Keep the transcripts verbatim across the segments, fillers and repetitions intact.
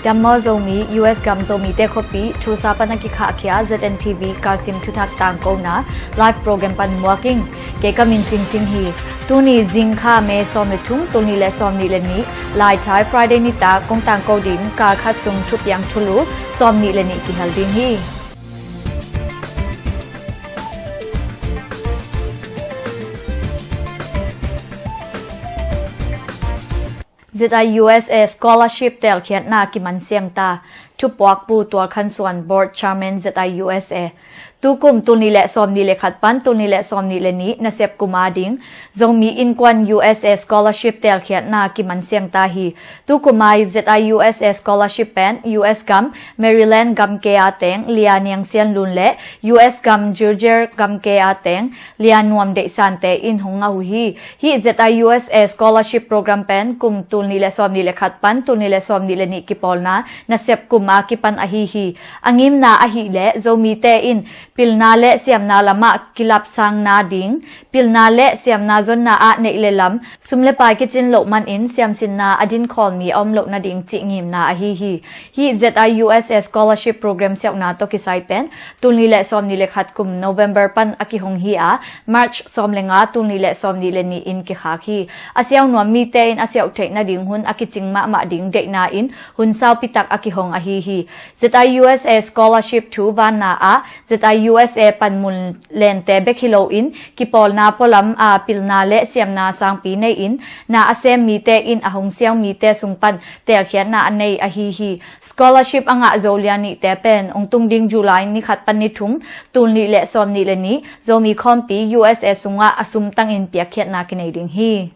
Dammaw Zomi, U S gam Zomite khuapi Tulsa pan a kikhahkhia Z N T V Kalsim thuthak tangkona live program pan muak ing. Kei ka min Cingcing hi. Tuni zingkha May sawm le thum, tul nih le sawm nih le nih, Laithai Friday nitak kong tangko ding kal khat sung thupiang thulu sawm nih le nih kihel ding hi. Z I U S A scholarship telkhiatna kiman siang ta. Thupuakpu Tual Khan Suan, Board Chairman, Z I U S A. Tukum tul nih le sawm nih le khat pan tul nih le sawm nih le nih nasep kum a ding Zomi Innkuan U S A scholarship telkhiatna kiman siang ta hi. Tukum a i Z I U S A scholarship pen U S gam Maryland gamke a teng Lia Niang Sian Lun le U S gam Georgia gamke a teng Lia Nuam Deih Sante in hong ngah uh hi. Hih Z I U S A scholarship program pen kum tul nih le sawm nih le khat pan tul nih le sawm nih le nih kipawlna nasep kum a kipan ahi hi. A ngimna ahih leh Zomite in pilna le siamna lamah kilapsangna ding, pilna le siamna zonna ah neih le lam, sum le pai kicin loh manin siamsinna a dinkhawl mi a om loh nading cih ngimna ahi hi. Hih Z I U S A scholarship program siauhna tawh kisai pen tul nih le sawm nih le khat kum November pan a kihong hi a, March sawm le nga tul nih le sawm nih le nih in kikhak hi. A siau nuam mite in a siauh theih nading hun a kicing mahmah ding deihna in hun saupitak a kihong ahi hi. Z I U S A scholarship thu vanna ah Z I U S A panmun lente bek hi loin kipawlna pualam a pilna le siamna sangpi nei-in na a sem mite in a hong siau mite sung pan telkhiatna a nei ahi hi. Scholarship a ngah Zolia nihte pen ong tung ding July ni khat pan ni thum tul nih le sawm nih le nih Zomi Khawmpi U S A sungah a sumtangin piakkhiatna kinei ding hi.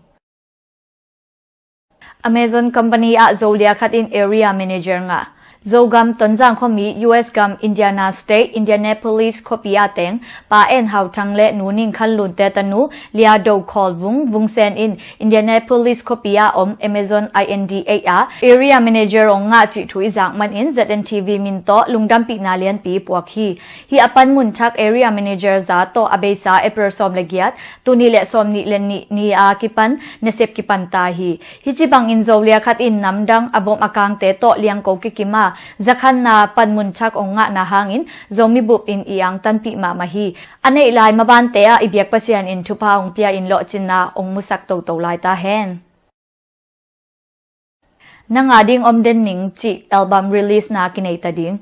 Amazon Company ah Zolia khat in area manager ngah. Zogam Tonzang khuami U S gam Indiana State, Indianapolis khuapi ah teng Pa En Hau Thang le Nu Ning Khan Lunte tanu Lia Do Khawl Vung, Vung Sen in Indianapolis khuapi ah om Amazon I N D eight ah area manager ong ngah cih thu i zak manin Z N T V min tawh lungdampihna lianpi i puak hi. Hih a panmun thak area manager za tawh a beisa April sawm le giat, tul nih le sawm nih le nih ni a kipan nasep kipan ta hi. Hih ci bangin Zolia khat in namdang a vom a kangte tawh liangko kikim a zakhanna panmun thak ong ngahna hangin Zomi bup in i angtanpih mahmah hi. A neih lai mabante ah i biak Pasian in thupha ong pia in lawhcinna ong musak toto lai ta hen. Na ngah ding om den ning cih album release na kinei ta ding.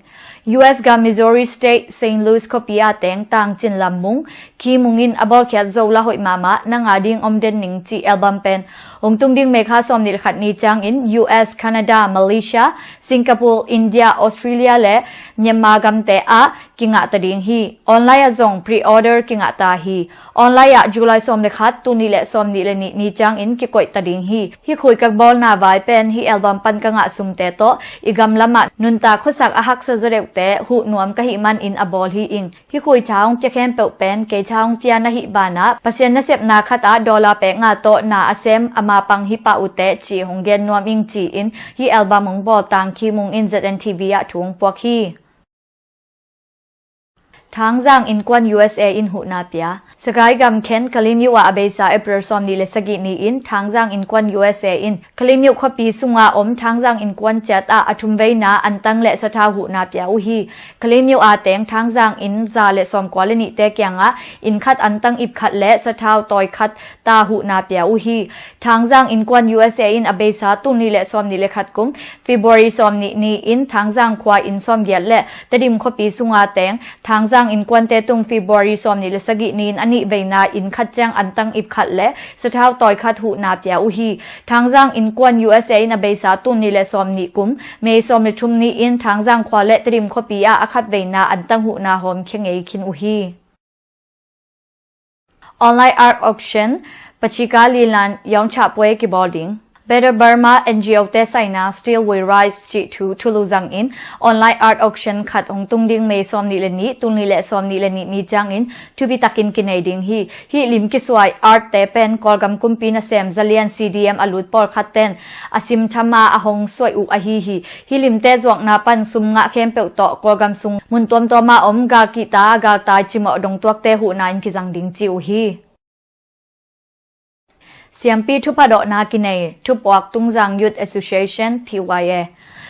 U S gam Missouri State, Saint Louis khuapi ah teng Tang Cin Lam Mung, Khi Mung in a bawlkhiat Zola hoih mahmah Na ngah ding om den ning cih album pen hong tung ding May kha sawm nih le khat ni ciangin U S, Canada, Malaysia, Singapore, India, Australia le Myanmar gamte ah kingah ta ding hi. Online ah zong pre-order kingah ta hi. Online ah July sawm le khat, tul nih le sawm nih le nih ni ciangin kikoih ta ding hi. Hih khuikak bawlna vai pen hih album pan ka ngah sumte tawh i gam lamah nuntak khuasak a haksa zaw deuhte huh nuam ka hih manin a bawl hi ing. Hih khuitha hong pia khempeuh pen kei tha hong pia na hih banah Pasian nasepna khatah dollar pek nga tawh na a sem a mapang hi pah uh teh ci hong gen nuam ing ci-in hih album hong bawl Tang Khi Mung in Z N T V ah thu hong puak hi. Thangzang Innkuan U S A in huhna pia. Sagaing gam Kent Kalimyo ah a beisa April sawm nih le sagih ni-in Thangzang Innkuan U S A in Kalimyo khuapi sunga om Thangzang Innkuan ciat ah a thumveina antang le sathau huhna pia uh hi. Kalimyo a teng Thangzang inn za le sawmkua le nihte kiangah inn khat antang ip khat le sathau tawi khat ta huhna pia uh hi. Thangzang Innkuan U S A in a beisa tul nih le sawm nih le khat kum February sawm nih ni-in Thangzang khua inn sawmgiat le Tedim khuapi sunga teng Thangzang Innkuante tung February sawm nih le sagih ni-in a nihveina inn khat ciang antang ip khat le sathau tawi khat huhna pia uh hi. Thangzang Innkuan U S A in a beisa tul nih le sawm nih kum May sawm le thum ni-in Thangzang khua le Tedim khuapi ah a khatveina antang huhna hawmkhia ngei khin uh hi. Online art auction, Pachika Lilan Yaungchapwe kibawl ding. Better Burma N G O te saina Still We Rise cih thu thulu zangin online art auction khat hong tung ding May sawm nih le nih, tul nih le sawm nih le nih ni ciangin thupi takin kinei ding hi. Hih lim kisuai art te pen Kawlgam kumpi nasem zalian C D M a lut pawlkhat ten a simtham a a hong suai uh ahi hi. Hih limte zuakna pan sum ngah khempeuh tawh Kawlgam sung mun tuamtuam a om gal kihta, galtai cimawh dongtuakte huhna in kizang ding ci uh hi. Siampi thupha dawhna kinei, thupuak Tungzang Youth Association, T Y A.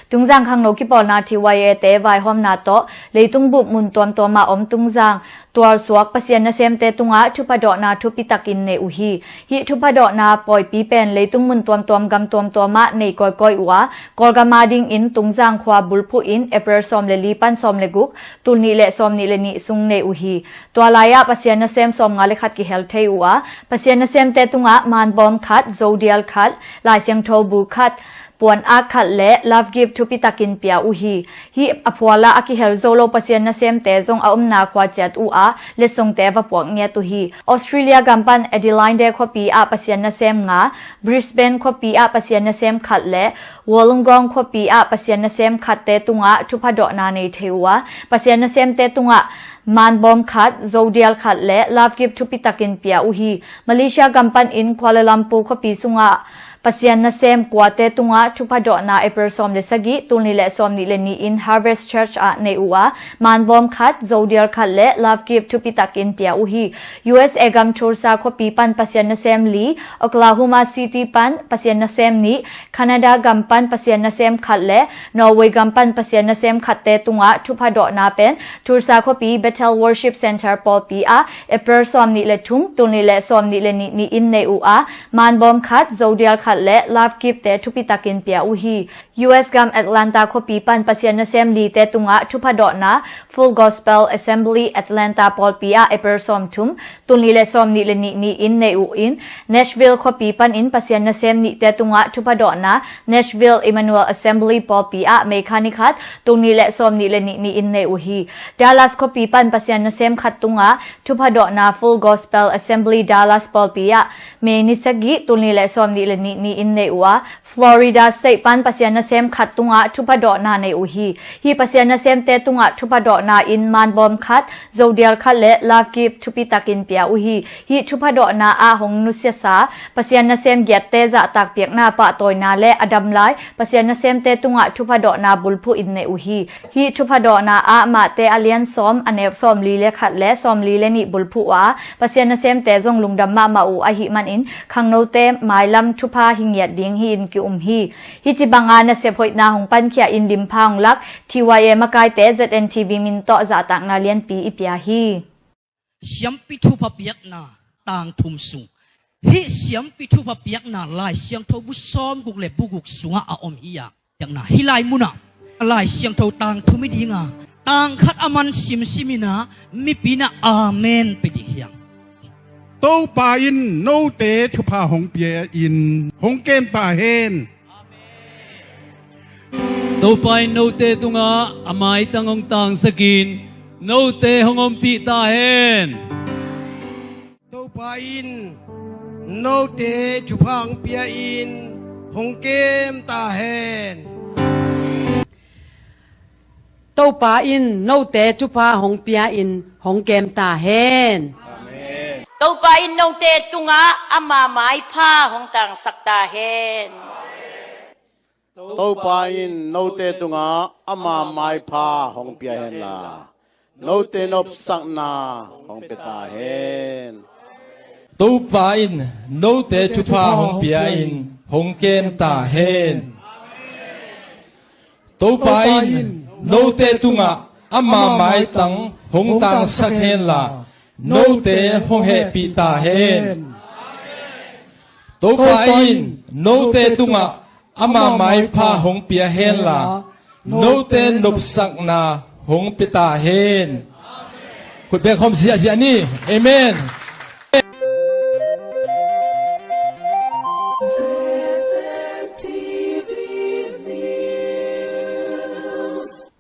Tungzang khangno kipawlna T Y A te vaihawmna tawh leitung bup mun tuamtuam ah om Tungzang tualsuak Pasian nasemte tungah thupha dawhna thupi takin nei uh hi. Hih thupha dawhna pawipi pen leitung mun tuamtuam gam tuamtuam ah nei kawikawi uh a, Kawlgam adingin Tungzang khua bulphuh in April sawm le li pan sawm le guk, tul nih le sawm nih le nih sung nei uh hi. Tua lai-ah Pasian nasem sawmnga le khat kihel thei uh a, Pasian nasemte tungah manbawm khat, zodial khat, Lai Siangtho bu khat, puan ak khat le love gift thupi takin pia uh hi. Hih a phualah a kihel zo lo Pasian nasemte zong a omna khua ciat uh a, letsongte va puak ngiat uh hi. Australia gam pan Adelaide khuapi ah Pasian nasem nga, Brisbane khuapi ah Pasian nasem khat le Wollongong khuapi ah Pasian nasem khatte tungah thupha dawhna nei thei uh a, Pasian nasemte tungah manbawm khat, zodial khat le love gift thupi takin pia uh hi. Malaysia gam panin Kuala Lumpur khuapi sungah Pasian nasem kuate tungah thupha dawhna April sawm le sagih, tul nih le sawm nih le nih in Harvest Church ah nei uh a, manbawm khat, zodial khat le love gift thupi takin pia uh hi. U S A gam Tulsa khuapi pan Pasian nasem li, Oklahoma City pan Pasian nasem nih, Canada gam pan Pasian nasem khat le Norway gam pan Pasian nasem khatte tungah thupha dawhna pen Tulsa khuapi Bethel Worship Center pawlpi ah April sawm nih le thum, tul nih le sawm nih le nih ni-in nei uh a, manbawm khat, zodial khat le love gift te thupi takin pia uh hi. U S gam Atlanta khuapi pan Pasian nasem lite tungah thupha dawhna Full Gospel Assembly Atlanta pawlpi ah April sawm thum, tul nih le sawm nih le nih ni-in nei uh in, Nashville khuapi panin Pasian nasem nihte tungah thupha dawhna Nashville Emmanuel Assembly pawlpi ah May kha ni khat, tul nih le sawm nih le nih ni-in nei uh hi. Dallas khuapi pan Pasian nasem khat tungah thupha dawhna Full Gospel Assembly Dallas pawlpi ah May ni sagih, tul nih le sawm nih le nih ni-in nei uh a, Florida State pan Pasian nasem khat tungah thupha dawhna nei uh hi. Hih Pasian nasemte tungah thupha dawhna in manbawm khat, zodial khat le love gift thupi takin pia uh hi. Hih thupha dawhna ah hong nusiasa Pasian nasem giatte zahtak piakna pahtawina le a dam lai Pasian nasemte tungah thupha dawhna bulphuh in nei uh hi. Hih thupha dawhna ah Mate a lian sawm, a neu sawmli le khat le sawmli le nih bulphuh uh a, Pasian nasemte zong lungdam mahmah uh ahih manin khangnote mailam thupha hi ngiat ding hi-in ki-um hi. Hih ci banga nasep hoihna hong pankhia in limpha hong lak T Y A makaite Z N T V min tawh zahtakna lianpi i pia hi. Siampi thupha piakna tang thum sung. Hih siampi thupha piakna Lai Siangtho bu sawm guk le bu guk sungah a om hi a, piakna hih lai munah Lai Siangtho tang thum i dinga, tang khat a man simsim inah mipi inah amen pia dih hiang. Topa in note thupha hong pia in hong kem ta hen. Topa in note tungah a maitang hong tangsakin note hong ompih ta hen. Topa in note thupha hong pia in hong kem ta hen. Topa in note thupha hong pia in hong kem ta hen. Topa in note tungah ama maipha hong tangsak ta hen. Topa in note tungah ama maipha hong pia henla, note nopsakna hong pia ta hen. Topa in note thupha hong pia in hong kem ta hen. Topa in note tungah ama maitang hong tangsak henla, note hong hehpih ta hen. Topa in note tungah ama maipha hong pia henla, note nopsakna hong pia ta hen. Khut beng khawm ziahziah ni. Amen.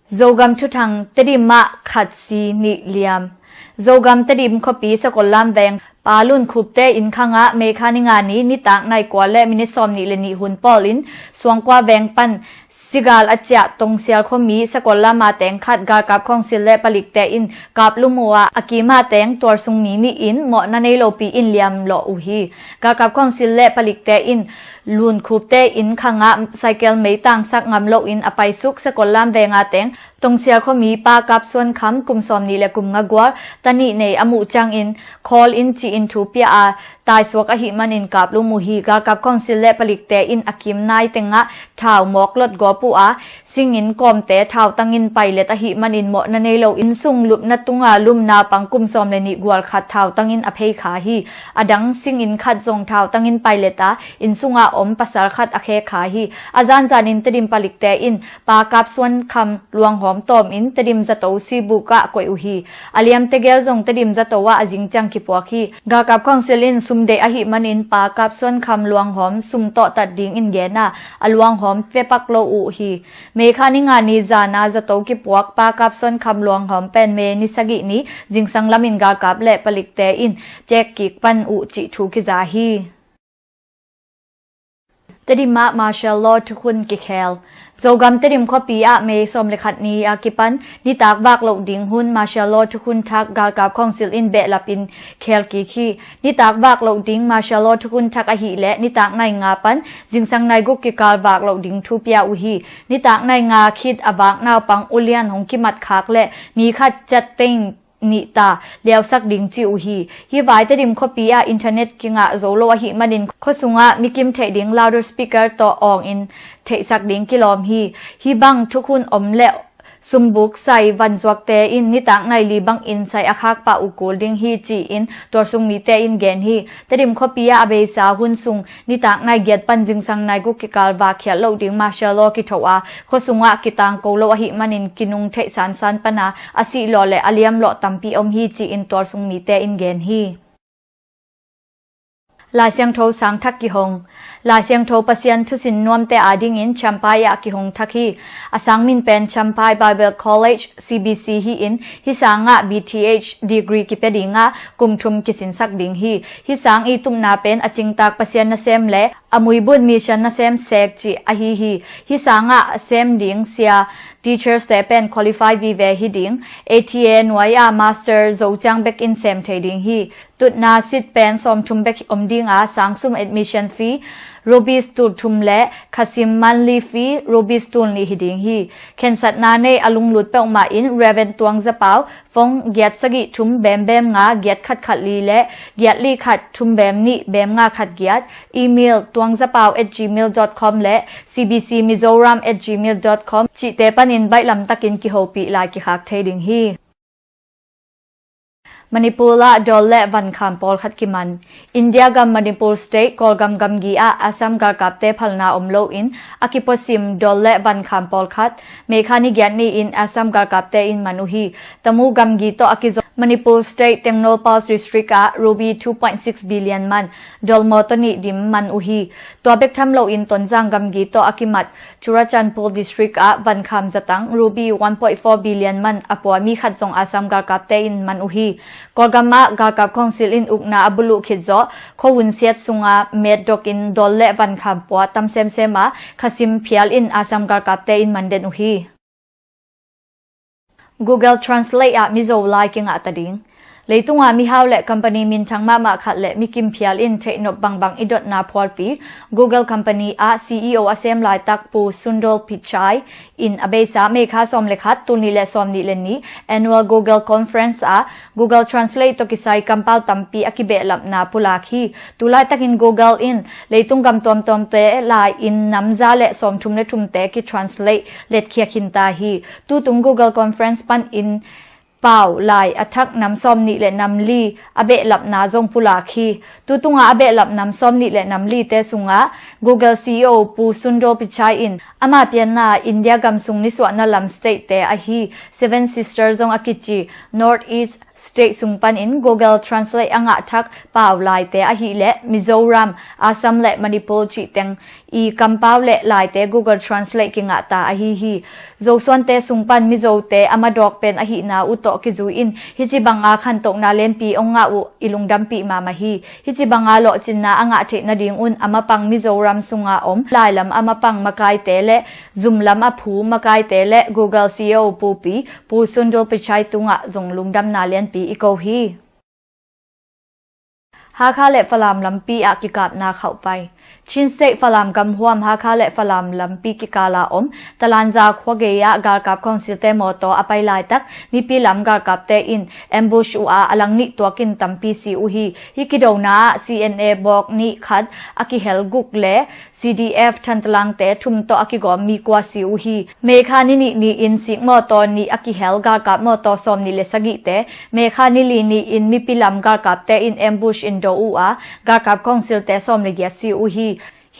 Zogam thuthang Tedim ah khat si nih liam. Zogam Tedim khuapi Sakollam veng Pa Lun Khupte inn khangah May kha ni nga ni nitak nai kua le minit sawm nih le nih hun pawlin Suangkua veng pan sigal a ciah Tongsial khuami Sakollam a teng khat galkap khawngsil le palikte in kaplum uh a, a kim a teng tualsung mi nih in mawhna nei lopi in liam lawh uh hi. Galkap khawngsil le palikte in Lun Khupte inn khangah cycle mei tangsak ngam loin a paisuk Sakollam veng a teng Tongsial khuami pa Kap Suan Kham kum sawm nih le kum nga gual ta nih nei a muh ciangin khawl in ci-in thu pia a, taisuak ahih manin kaplum uh hi. Galkap khawngsil le palikte in a kim nai tengah thau mawk lot gawp uh a, singinn kawmte thautangin pailet ahih manin mawhna nei lo innsung lupna tunga lum naupang kum sawm le nih gual khat thautangin a phei kha hi. A dang singinn khat zong thautangin pailet a, innsungah om pasal khat a khe kha hi. A zanzanin Tedim palikte in Pa Kap Suan Kham luanghawm tawmin Tedim zato Sibuk ah koih uh hi. A liam tegel zong Tedim zato ah a zing ciang kipuak hi. Galkap Council in sum deih ahih manin Pa Kap Suan Kham luanghawm sum tawhtat dingin gen a, a luanghawm piapak lo uh hi. May kha ni nga ni zana zato kipuak Pa Kap Suan Kham luanghawm pen May ni sagih ni zingsang lamin galkap le palikte in tek kik pan uh cih thu kiza hi. Tedim ah martial law thukhun kikhel. Zogam Tedim khuapi ah May sawm le khat ni a kipan nitak vak loh ding hun martial law thukhun thak Galkap Council in behlap in khel kik hi. Nitak vak loh ding martial law thukhun thak ahih leh nitak nai nga pan zingsang nai guk kikal vak loh ding thu pia uh hi. Nitak nai nga khit a vak naupang ulian hong kimat khak le mi khat ciat teng nih ta liausak ding ci uh hi. Hih vai Tedim khuapi ah internet kingah zo lo ahih manin khuasungah mikim theih ding loudspeaker tawh awngin theihsak ding kilawm hi. Hih bang thukhun om le sumbuk sai vanzuakte in nitak nai li bangin sai a khak pah uh kul ding hi ci-in tualsung mite in gen hi. Tedim khuapi ah a beisa hun sung nitak nai giat pan zingsang nai guk kikal vak khiat loh ding martial law kithoh a, khuasungah kitangko lo ahih manin kinung theih sansan pana a sihlawh le a liamlawh tampi om hi ci-in tualsung mite in gen hi. Lai Siangtho sang thak kihong. Lai Siangtho Pasian thusin nuamte adingin Champhai ah kihong thak hi. A sang min pen Champhai Bible College, C B C hi-in hih sangah B Th degree kipia dingah kum thum kisinsak ding hi. Hih sang i tupna pen a cingtak Pasian nasem le a muibun mission nasem sek cih ahi hi. Hih sangah a sem ding sia teachers te pen qualify vive hi ding. A T A nuai-a master zo ciang bekin sem thei ding hi. Tutna sit pen sawmthum bek om dinga sangsum admission fee rupees tul thum le khasim monthly fee rupees tul nih hi ding hi. Khensatna nei a lunglut peuhmah in Reverend Tuang Zapau phone giat sagih thum bem bem nga giat khat khat li le giat li khat thum bem nih bem nga khat giat, email tuangzapau at gmail dot com le C B C Mizoram at gmail dot com cihte panin baihlam takin kihopih lai kikhak thei ding hi. Manipur ah dawl le vankham pawlkhat kiman. India gam Manipur state Kawlgam gamgi ah Assam galkapte phalna om loin a kipuasim dawl le vankham pawlkhat May kha ni giat ni-in Assam galkapte in man uh hi. Tamu gamgi tawh a kizom Manipur state Tengnoupal district ah ruby two point six billion man, dawl mawtaw nih dim man uh hi. Tua bek tham loin Tonzang gamgi tawh a kimat Churachandpur district ah vankham zatang ruby one point four billion man a pua mi khat zong Assam galkapte in man uh hi. Kawlgam ah galkap council in ukna a buluh khit zawh khuahun siat sunga metdokin dawl le vankham pua tam semsem a khasim phial in Assam galkapte in man den uh hi. Google Translate ah Mizo lai kingah ta ding. Leitunga mihau le company minthang mahmah khat le mikim phial in theihnop bangbang i dotna phualpi Google company ah C E O a sem laitak Pu Sundar Pichai in a beisa May kha sawm le khat, tul nih le sawm nih le nih annual Google Conference ah Google Translate tawh kisai kampau tampi a kibehlapna pulak hi. Tulaitakin Google in leitung gam tuamtuamte lai-in nam za le sawmthum le thumte kitranslate letkhiak khinta hi. Tutung Google Conference panin pau lai a thak nam sawm nih le nam li a behlapna zong pulak hi. Tutunga a behlap nam sawm nih le nam lite sungah Google C E O Pu Sundar Pichai in ama pianna India gam sung nisuahna lam state te ahi Seven Sister zong a kici North East state sung panin Google Translate a ngah thak pau laite ahih leh Mizoram, Assam le Manipur cih teng i kampau le laite Google Translate kingahta ahi hi. Zosuante sung pan Mizote a madawk pen ahihna uh tawh kizui in hici banga khantohna lianpi hong ngah uh i lungdampih mahmah hi. Hici banga lawhcinna a ngah theih nadingun a mapang Mizoram sunga om lailam a mapang makaite le zumlam a phu makaite le Google C E O pupi Pu Sundar Pichai tungah zong lungdamna lianpi i ko hi. Hakha le Falam lampi ah kikapna khauhpai. Chin State Falam gamhuam Hakha le Falam lampi kikala om Talanza khua gei ah galkap council te mawtaw a pai laitak mipi lam galkapte in ambush uh a, a lang nih tuakin tampi si uh hi. Hih kidona ah C N A bawk nih khat a kihel guk le C D F Thantalangte thum tawh a kigawm mi kua si uh hi. May kha ni nih ni-in sikh mawtaw nih a kihel galkap mawtaw sawm nih le sagihte May kha ni li ni-in mipi lam galkapte in ambush in do uh a, galkap council te sawm le giat si uh hi.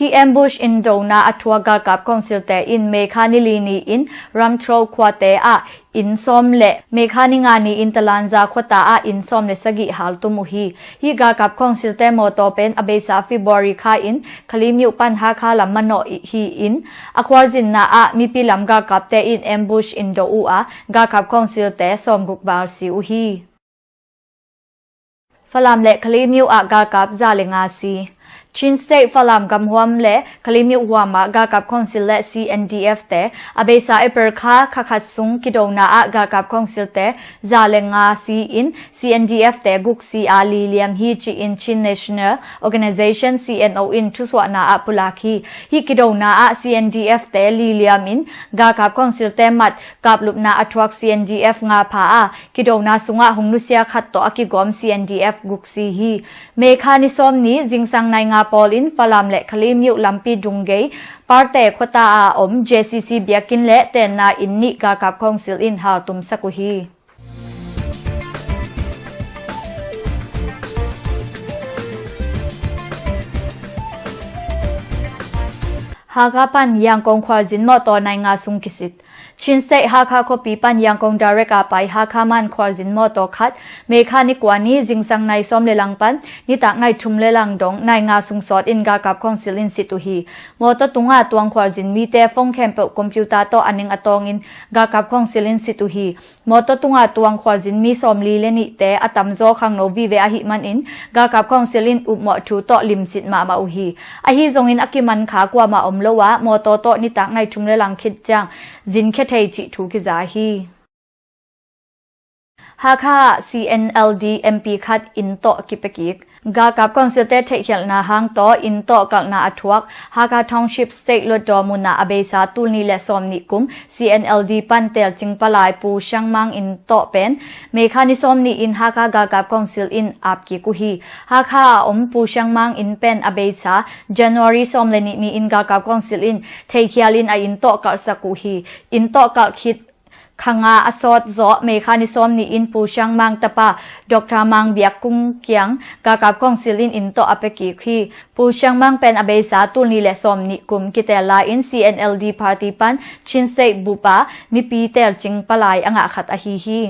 Hih ambush in dona a thuak galkap council te in May kha ni li ni-in Ramthro khuate ah inn sawm le May kha ni nga ni-in Talanza khuata ah inn sawm le sagih haltum uh hi. Hih galkap council te mawtaw pen a beisa February kha in Kalaymyo pan Hakha lam manawh hi-in a khualzinna ah mipi lam galkapte in ambush in do uh a, galkap council te sawm guk val si uh hi. Falam le Kalaymyo ah galkap za le nga si. Chin State Falam gamhuam le Kalaymyo huam ah galkap council le C N D F te a beisa April kha kha khat sung kidona ah galkap council te za le nga si-in C N D F te guk si a, li liam hi ci-in Chin National Organization C N O in thusuahna ah pulak hi. Hih kidona ah C N D F te li liam in galkap council te mat kaplupna a thuak C N D F nga pha a, kidona sungah hong nusia khat tawh a kigawm C N D F guk si hi. May kha ni sawm ni zingsang nai nga pawlin Falam le Kalaymyo lampi dung gei Parte khuata a om J C C biakinn le tenna inn nih galkap council in haltumsak uh hi. Hakha pan Yangon khualzin mawtaw nai nga sung kisit. Chin State Hakha khuapi pan Yangon direct a pai Hakha man khualzin mawtaw khat May kha ni kua ni zingsang nai sawm le lang pan nitak nai thum le lang dong nai nga sung sawt in galkap council in sit uh hi. Mawtaw tunga tuang khualzin mite phone khempeuh computer tawh a ning a tawngin galkap council in sit uh hi. Mawtaw tunga tuang khualzin mi sawm li le nihte a tamzaw khangno vive ahih manin galkap council in upmawh thu tawh limsit mahmah uh hi. Ahi zongin a kiman kha kuamah om lo a, mawtaw tawh nitak nai thum le lang khit ciang zinkhia thei cih thu kiza hi. Hakha ah C N L D M P khat inn tawh kipia kik. Galkap council te theihkhialhna hang tawh inn tawh kalhna a thuak Hakha Township State Hluttaw mun ah a beisa tul nih le sawm nih kum C N L D pan telcing palai Pu Siang Mang inn tawh pen May kha ni sawm ni-in Hakha galkap council in ap kik uh hi. Hakha a om Pu Siang Mang inn pen a beisa January sawm le nih ni-in galkap council in theikhial in a inn tawh kalhsak uh hi. Inn tawh kalh khit kha nga a sawt zawh May kha ni sawm ni-in Pu Siang Mang tapa Doctor Mang Biak Kung kiang galkap council in inn tawh a pia kik hi. Pu Siang Mang pen a beisa tul nih le sawm nih kum kitel lai-in C N L D party pan Chin State bup a mipi telcing palai a ngah khat ahi hi.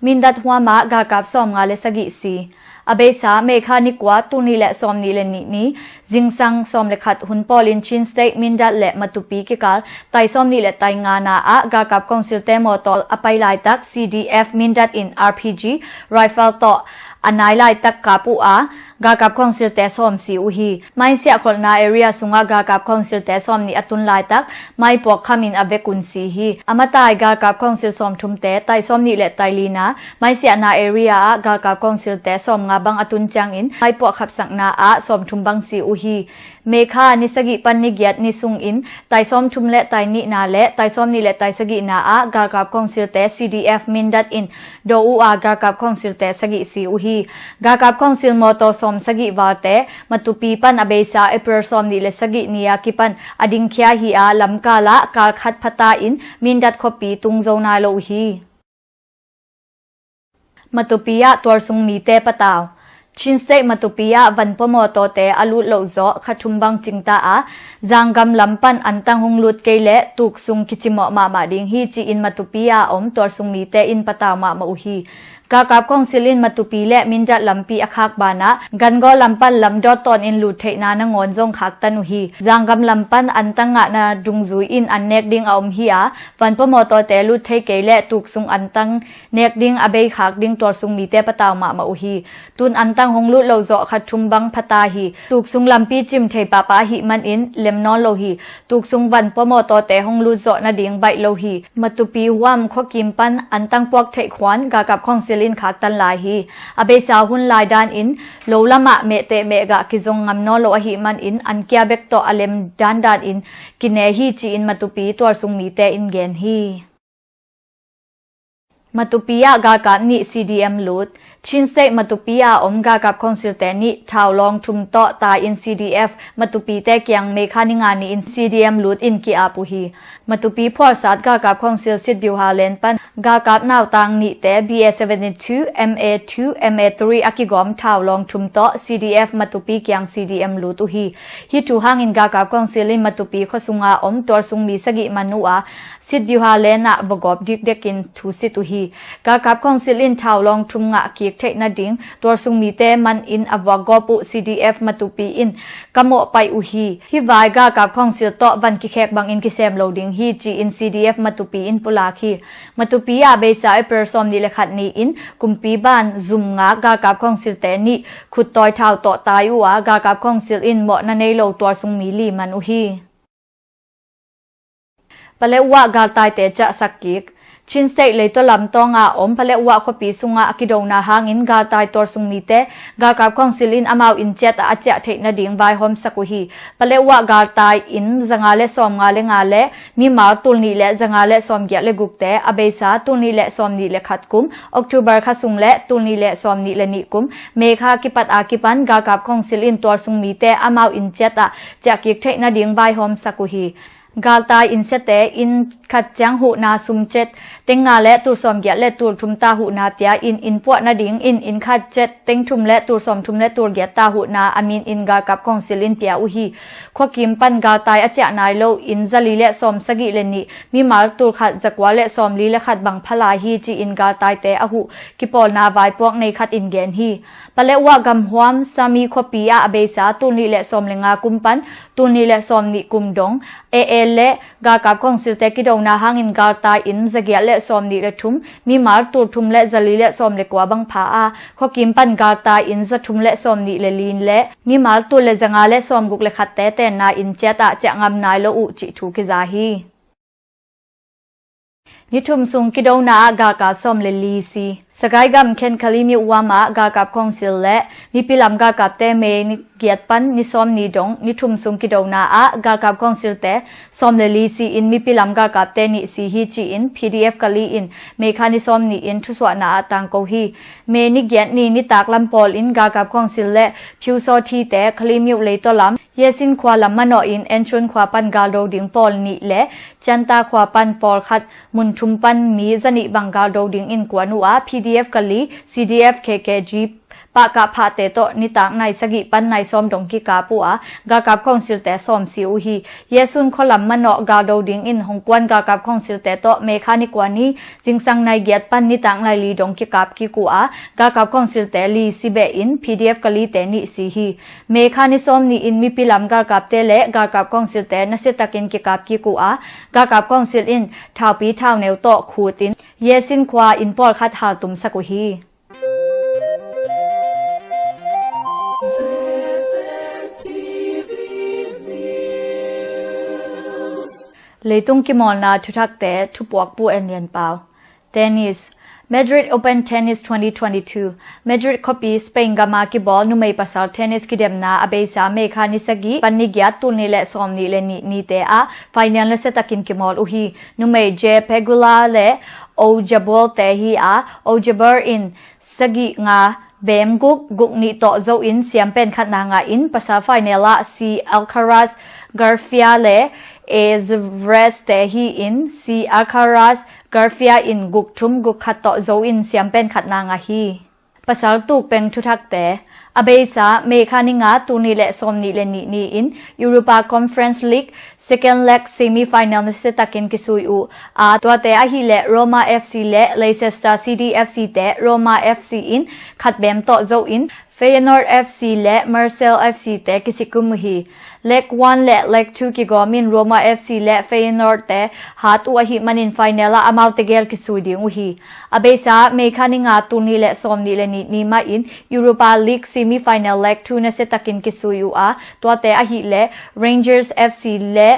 Mindat huam ah galkap sawm nga le sagih si. A beisa May kha ni kua tul nih le sawm nih le nih ni zingsang sawm le khat hun pawlin Chin State Mindat le Matupi kikal tai sawm nih le tai nga na ah galkap council te mawtaw a pai laitak C D F Mindat in R P G rifle tawh a nai laitak kap uh a, galkap council te sawm si uh hi. Maisiah kholhna area sungah galkap council te sawm nih a tun laitak maipuak kham in a vekun si hi. A matai galkap council sawm thum te tai sawm nih le tai li na maisiahna area ah galkap council te sawm nga bang a tun ciangin maipuak khapsakna ah sawm thum bang si uh hi. May kha ni sagih pan ni giat ni sungin tai sawm thum le tai nihna le tai sawm nih le tai sagihna ah galkap council te C D F Mindat in do uh a, galkap council te sagih si uh hi. Galkap council mawtaw sawm sagih valte Matupi pan a beisa April sawm nih le sagih ni a kipan a dingkhia hi a, lamkal ah kal khat phata in Mindat khuapi tung zo nai lo uh hi. Matupi ah tualsung mite patau. Chin State Matupi ah vanpua mawtawte a lut loh zawh kha thum bang cingta a, Zanggam lam pan antang hong lut kei le tuksung kicimawh mahmah ding hi ci-in Matupi a om tualsung mite in patau mahmah uh hi. Galkap council in Matupi le Mindat lampi a khak banah Gangaw lam pan lamdawt tawnin lut theihna nangawn zong khaktan uh hi. Zanggam lam pan antang ngahna dungzui in an nek ding a om hi a, vanpua mawtawte lut thei kei le tuksung antang nek ding a bei khak ding tualsung mite patau mahmah uh hi. Tun antang hong lut loh zawh kha thum bang phata hi. Tuksung lampi cim thei pahpah ahih manin lem nawn lo hi. Tuksung vanpua mawtawte hong lut zawh nading baih lo hi. Matupi huam khuakim pan antang puak theih khuan galkap council in khaktan lai hi. A beisa hun lai danin lo lamah mehteh mehgah kizong ngam nawn lo ahih manin an kia bek tawh a lem dandanin kine hi ci-in Matupi tualsung mite in gen hi. Matupi ah galkap nih C D M lut. Chin State Matupi a om galkap council-te nih thaulawng thum tawh tai-in C D F Matupi-te kiang May kha ni nga ni-in C D M lut in ki-ap uh hi. Matupi phualsat galkap council Sitbiuha Lane pan galkap nautang nihte B A seventy-two, M A two, M A three a kigawm thaulawng thum tawh C D F Matupi kiang C D M lut uh hi. Hih thu hangin galkap council in Matupi khuasunga om tualsung mi sagih man uh a, Sitbiuha Lane ah vagawp dikdekin thusit uh hi. Galkap council in thaulawng thum ngah kik theih nading tualsung mite manin a vuakgawp uh C D F Matupi in ka mawhpaih uh hi. Hih vai galkap council tawh van kikhek bangin kisem lo ding hi ci-in C D F Matupi in pulak hi. Matupi ah beisa April sawm nih le khat ni-in kumpi ban zum ngak galkap council-te nih khuttawi thau tawh tai uh a, galkap council in mawhna nei lo tualsung mi li man uh hi. Paletwa galtaite ciahsak kik. Chin State Leitaw lamtawnga om Paletwa khuapi sungah a kidona hangin galtai tualsung mite galkap council in amau inn ciatah a ciah theih nading vaihawmsak uh hi. Paletwa galtai inn zanga le sawmnga le nga le mimal tulnih le zanga le sawmgiat le gukte a beisa tulnih le sawmnih le khat kum October kha sung le tulnih le sawmnih le nih kum May kha kipat a kipan galkap council in tualsung mite amau inn ciatah ciah kik theih nading vaihawmsak uh hi. Galtai innsiate inn khat ciang huhna sum cet teng nga le tul sawmgiat le tul thum ta huhna tia in inn puah nadingin inn khat cet teng thum le tul sawmthum le tul giat ta huhna a minin galkap council in pia uh hi. Khuakim pan galtai a ciah nai lo inn zali le sawmsagih le nih mimal tul khat zakua le sawmli le khat bang pha lai hi ci-in galtaite a huh kipawlna vaipuak nei khat in gen hi. Paletwa gamhuam Sami khuapi ah a beisa tulnih le sawm le nga kum pan tulnih le sawmnih kum dong A A le galkap council-te kidona hangin galtai inn zagiat le sawmnih le thum mimal tul thum le zali le sawm le kua bang pha a, khuakim pan galtai inn zathum le sawmnih le li le mimal tul le zanga le sawmguk le khatte tenna inn ciatah ciah ngam nai lo uh cih thu kiza hi. Ni thum sung kidona ah galkap sawm le li si. Sagaing gam Khenkhalim Yuwam ah galkap council le mipi lam galkapte May ni giat pan ni sawm ni dong ni thum sung kidona ah galkap council-te sawm le li si-in mipi lam galkapte nih si hi ci-in P D F Kali in May kha ni sawm ni-in thusuahna ah tangko hi. May ni giat ni nitak lam pawlin galkap council le Phewsaw Thite Khalim Yuw Leitaw lam Yasin khua lam manawhin Enchun khua pan galdo ding pawl nih le Chanta khua pan pawlkhat mun thum pan mi zanih bang galdo dingin kuan uh a, P D F Kali, C D F K K G pahkah phahte tawh nitak nai sagih pan nai sawm dong kikap uh a, galkap council-te sawm si uh hi. Yasun khualam manawh galdo dingin hong kuan galkap council-te tawh May kha ni kua ni zingsang nai giat pan nitak nai li dong kikap kik uh a, galkap council-te li si behin P D F Kali-te nih si hi. May kha ni sawm ni-in mipi lam galkapte le galkap council-te nasiatakin kikap kik uh a, galkap council in thaupi thauneu tawh khutin Yasin khua inn pawlkhat haltumsak uh hi. Leitung kimawlna thuthakte thupuakpu En Lian Pau. Tennis. Madrid Open Tennis twenty twenty-two. Madrid khuapi Spain gama kibawl numei pasal tennis kidemna a beisa May kha ni sagih pan ni giat tul nih le sawm nih le nih nite ah final nasiatakin kimawl uh hi. Numei Je Pegula le O Jabeur-te hi a, O Jabeur in sagih nga beem guk, guk nih tawh zo in siam pen khatna ngah in pasal final ah C Alcaraz, Garcia le A Zverev-te hi in C Alcaraz, Garcia in guk thum, guk khat tawh zo in siam pen khatna ngah hi. Pasal tuk peng thuthakte. A beisa May kha ni nga tul nih le sawm nih le nih ni-in Europa Conference League second leg semi final nasiatakin kisui uh a, tuate ahih leh Roma F C le Leicester City F C-te Roma F C in khat beem tawh zo in Feyenoord F C le Marseille F C-te kisikum uh hi. Leg one le leg two kigawm in Roma F C le Feyenoord-te hat uh ahih manin final ah amaute gel kisui ding uh hi. A beisa May kha ni nga tul nih le sawm nih le nih ni mahin Europa League semi final leg two nasiatakin kisui uh a, tuate ahih leh Rangers F C le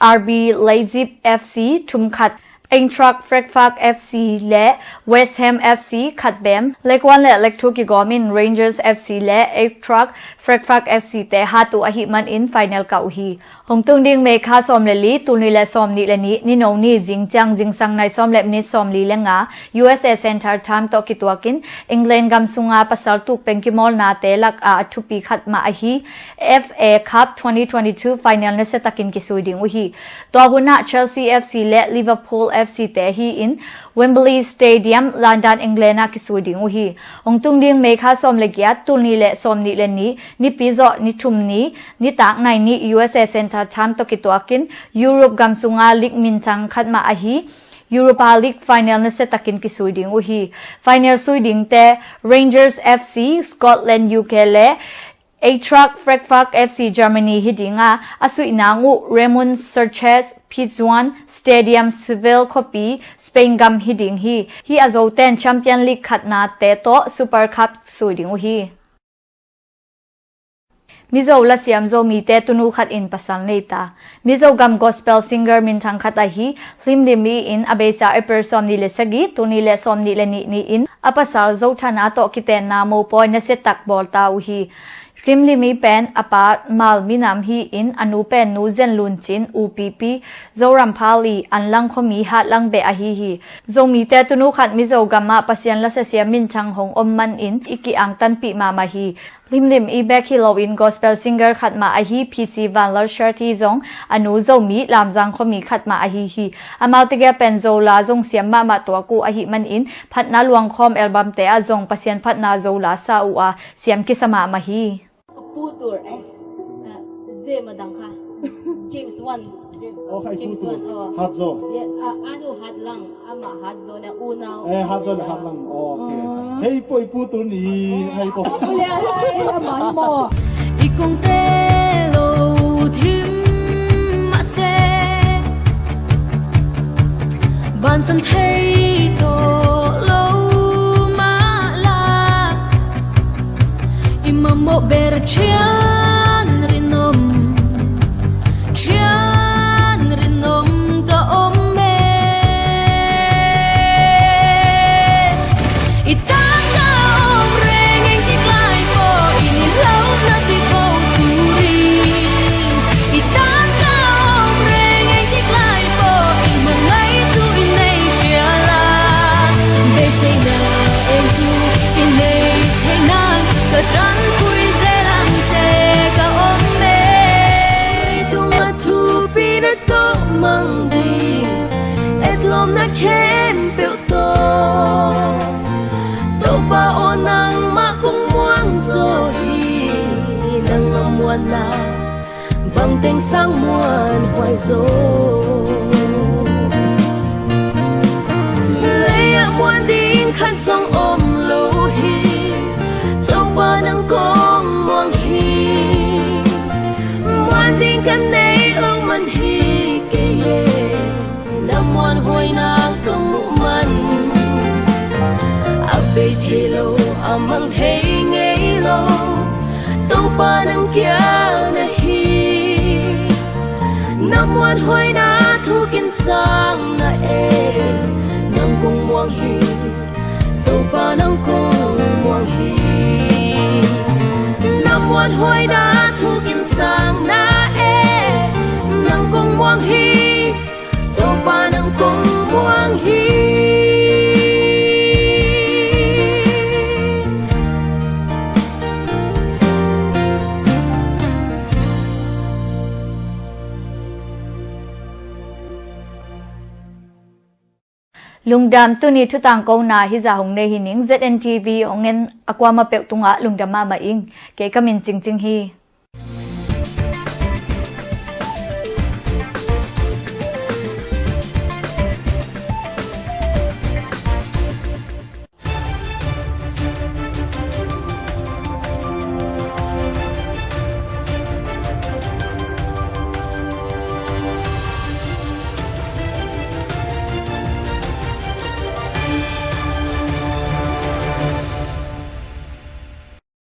R B Leipzig F C thum khat, Eintracht Frankfurt F C le West Ham F C khat bem, League One le League Two kigawm in Rangers F C le Eintracht Frankfurt F C te hat uh ahih manin final kah uh hi. Hong tung ding May kha sawm le li, tul nih le sawm nih le nih, ni no ni zing ciang zingsang nai sawm le minit sawm li le nga, U S A Central Time tawh kituakin England gam sunga pasal tuk peng kimawlnate lakah a thupi khat mah ahi F A Cup twenty twenty-two final nasiatakin kisui ding uh hi. Tua hunah Chelsea F C le Liverpool F C te hi in Wembley Stadium, London, England ah kisui ding uh hi. Hong tung ding May kha sawm le giat, tul nih le sawm nih le nih, nipi zawh ni thum ni, nitak nai nih U S A Central Time tawh kituakin Europe gam sunga league minthang khat mah ahi Europa League final nasiatakin kisui ding uh hi. Final sui dingte Rangers F C, Scotland, U K le Eintracht Frankfurt F C, Germany hi ding a, a suih nang uh Ramon Sanchez Pizjuan Stadium, Seville khuapi, Spain gam hi ding hi. Hih a Zoten Champion League khatnate tawh Super Cup sui ding uh hi. Mizo lasiam Zomite tunu khat in pasal nei ta. Mizo gam gospel singer minthang khat ahi Hlimlim Ih in a beisa April sawm nih le sagih, tul nih le sawm nih le nih ni-in a pasal Zo Thana tawh kitenna mopawi nasiatak bawl ta uh hi. Hlimlim Ih pen a pa Mal minam hi in a nu pen Nu Zen Lun Cin, U P P, Zoram Pali, Anlang khuami Hatlang beh ahi hi. Zomite tunu khat Mizo gamah Pasian lasia siam minthang hong om manin i ki-angtanpih mahmah hi. Hlimlim Ih bek hi loin gospel singer khat mah ahi P C Vanlalshert hi zong a nu Zomi Lamzang khuami khat mah ahi hi. Amau tegel pen Zola zong siam mahmah tuak uh ahih manin phatna luangkhawm albumte ah zong Pasian phatna Zola sa uh a siam kisa mahmah hi. Ka pu tur S, ah, Z ma dang kha. James Wan. Oh, kha i pu tur. James Wan, oh. Hat Zo. Yeah, ah, anu Hat Lang, ama Hat Zo ne unau. Eh, Hat Zo ne Hat Lang. Oh, okay. Ah. Hei po i pu tur ni, hei po. Pu le, hei, ama hi mo. I kongte lo thim mah se. Bansan thei tawh lo mah la. I mamawh ber thian rinum, thian rinum ka om e. I tangka om rengeng tik lai pawh i niloh na ti ko turi. I tangka om rengeng tik lai pawh i mawh ngaitu i nei hia la. Beiseina en cu i nei thei nang ka ṭanpui zelang ce ka om e. Tungah thupi na tawh mang ding etlawmna khempeuh tawh Topa aw nangmah kong muang zaw hi. Nang a muanna bangteng sang muanhuai zaw. Lei-ah muan ding khat zong om lo hi. Topa nang kong muang hi. Muan ding ka neih lo man hi kei e. Na muanhuaina ka muh man a bei thei lo, a mang thei ngei lo. Topa nang kia na hi. Na muanhuaina thukin sang na e. Nang kong muang hi. Topa nang kong muang hi. Na muanhuaina thukin sang na e. Nang kong muang hi. Topa nang kong muang hi. Lungdam, tuni thutang kona hizah hong nei hi ning. Z N T V hong en a kuamah peuh tungah lungdam mahmah ing. Kei ka min Cingcing hi.